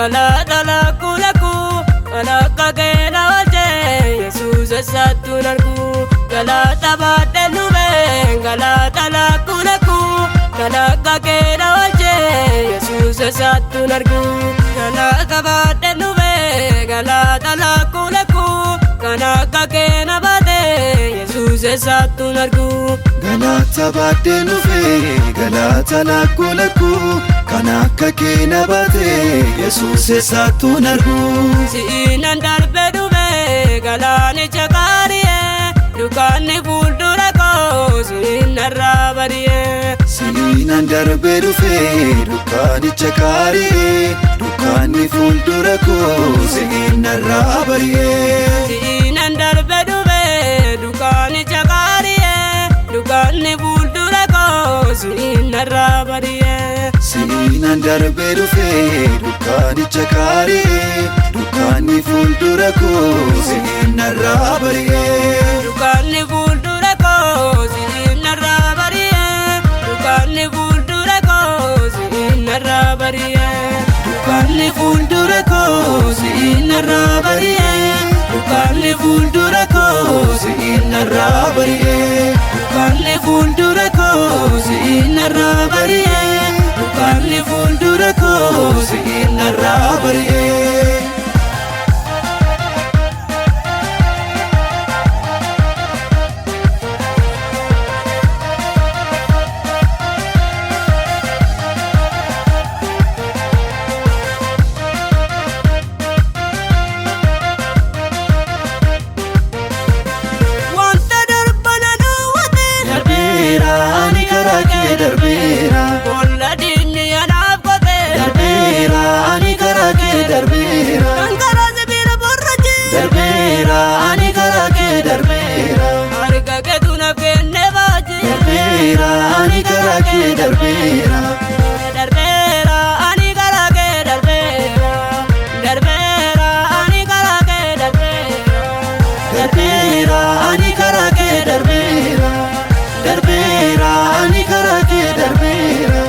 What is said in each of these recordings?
Galata lakkuu lakkuu kan akka kee na oolchee Yesuus eessattuu hin argu. Galata baadhee dhufee galata lakkuu lakkuu kan akka kee na oolchee Yesuus eessattuu hin argu. Galata baadhee dhufee galata lakkuu lakkuu kan akka kee na baatee Yesuus eessattuu hin argu. Galata baadhee dhufee galata lakkuu lakkuu kan akka kee na baatee Yesuus eessattuu hin argu. Si'iinan darbee dhufee galaanicha qaari'ee dukkaanni fuuldura koo si'iin narraa bari'ee. Si'iinan darbee dhufee dukkaanicha qaari'ee dukkaanni fuuldura koo si'iin narraa bari'ee. Si'iinan darbee dhufee dukkaanicha qaari'ee dukkaanni fuuldura koo si'iin narraa bari'ee. Si'iinan darbee dhufee dukkaanicha qaari'ee dukkaanni fuuldura koo si'iin narraa bari'ee. Dukkaanni fuuldura koo si'iin narraa bari'ee. Dukkaanni fuuldura koo si'iin narraa bari'ee. Dukkaanni fuuldura koo si'iin narraa bari'ee. Dukkaanni fuuldura koo Si'iin narraa bari'ee. Dukkaanni fuuldura koo si'iin narraa bari'ee. Dukkaanni fuuldura koo Si'iin narraa bari'ee. Wanta darbana daawwate Darbeera ani karaa kee darbeera. Boolla diinni anaaf qote Darbeera ani karaa kee darbeera. Kan karaa sibiila borrachi Darbeera ani karaa kee darbeera. Harka keetu naaf kenne baaji Darbeera ani karaa kee darbeera. Darbeera ani karaa kee darbeera. Darbeera ani karaa kee darbeera. Darbeera ani karaa kee darbeera. Darbeera ani karaa kee darbeera.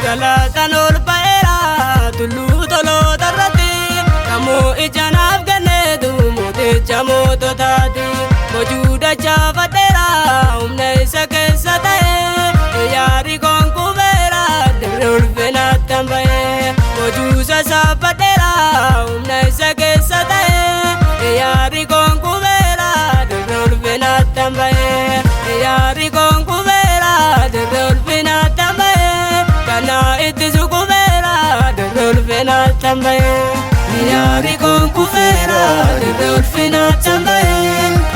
Galataan ol ba'eera tulluu toloota irratti kamuu ija naaf kenneetu mooticha moototaati. Bojuu dachaa fadheera humna isa keessa ta'e yaari koon kufeera dirree ulfinaatti hamba'e. Bojuu sassaabadheera humna isa keessa ta'e yaari koon kufeera dirree ulfinaatti hamba'e. Yaari koon kufeera dirree ulfinaatti hamba'e. Kana itti sukubeera dirree ulfinaatti hamba'e. Yaari koon kufeera dirree ulfinaatti hamba'e.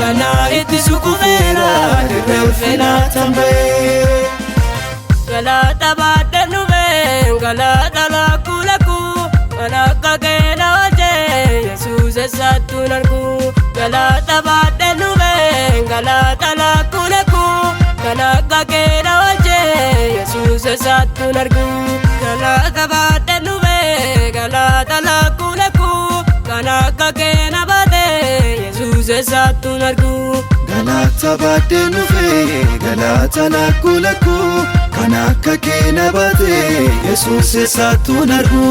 Kana itti sukubeera dirree ulfinaatti hamba'e. Galata baadhee dhufee galata lakkuu lakkuu kan akka kee na oolchee Yesuus eessattuu hin argu. Galata baadhee dhufee galata lakkuu lakkuu kan akka kee na oolchee Yesuus eessattuu hin argu. Galata baadhee dhufee galata lakkuu lakkuu kan akka kee na baatee Yesuus eessattuu hin argu. Galata baadhee dhufee galata lakkuu lakkuu kan akka kee na baatee Yesuus eessattuu hin argu.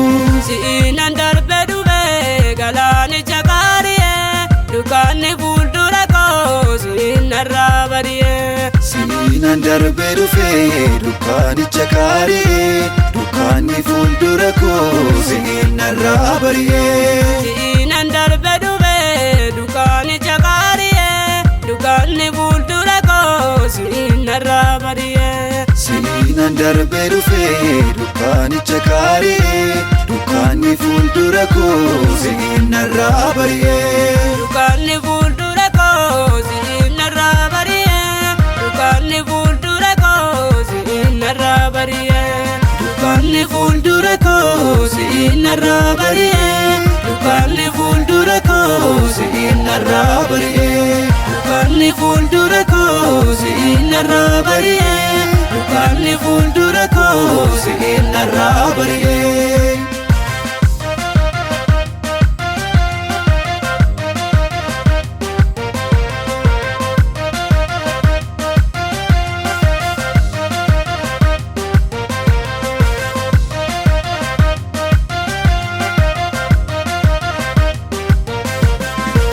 Si'iinan darbee dhufee galaanicha qaari'ee dukkaanni fuuldura koo si'iin narraa bari'ee. Si'iinan darbee dhufee dukkaanicha qaari'ee dukkaanni fuuldura koo si'iin narraa bari'ee. Si'iinan darbee dhufee dukkaanicha qaari'ee dukkaanni fuuldura koo si'iin narraa bari'ee. Si'iinan darbee dhufee dukkaanicha qaari'ee dukkaanni fuuldura koo si'iin narraa bari'ee. Dukkaanni fuuldura koo si'iin narraa bari'ee. Dukkaanni fuuldura koo si'iin narraa bari'ee. Dukkaanni fuuldura koo si'iin narraa bari'ee. Dukkaanni fuuldura koo Si'iin narraa bari'ee. Dukkaanni fuuldura koo si'iin narraa bari'ee. Dukkaanni Dukkanni fuuldura koo si'iin narraa bari'ee.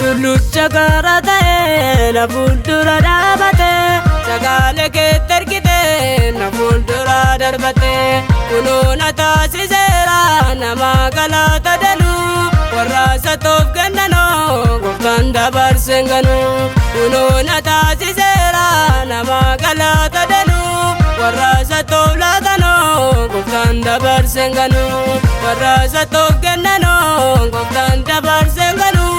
Tullucha gaara ta'e na fuuldura dhaabate, sagaalee keetti ergite na fuuldura darbate. Kunoo na taasiseera nama galata danuu, warra isa toof kennanoo gooftaan dabarseen ganuu. Kunoo na taasiseera nama galata danuu, warra isa toof laatanoo gooftaan dabarseen ganuu. Warra isa toof kennanoo gooftaan dabarseen ganuu.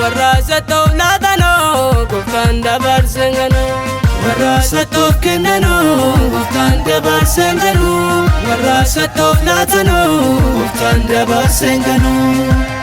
Warra isa toof laatanoo gooftaan dabarseen ganuu. Warra isa toof kennanoo gooftaan dabarseen ganuu. Warra isa toof laatanoo gooftaan dabarseen ganuu.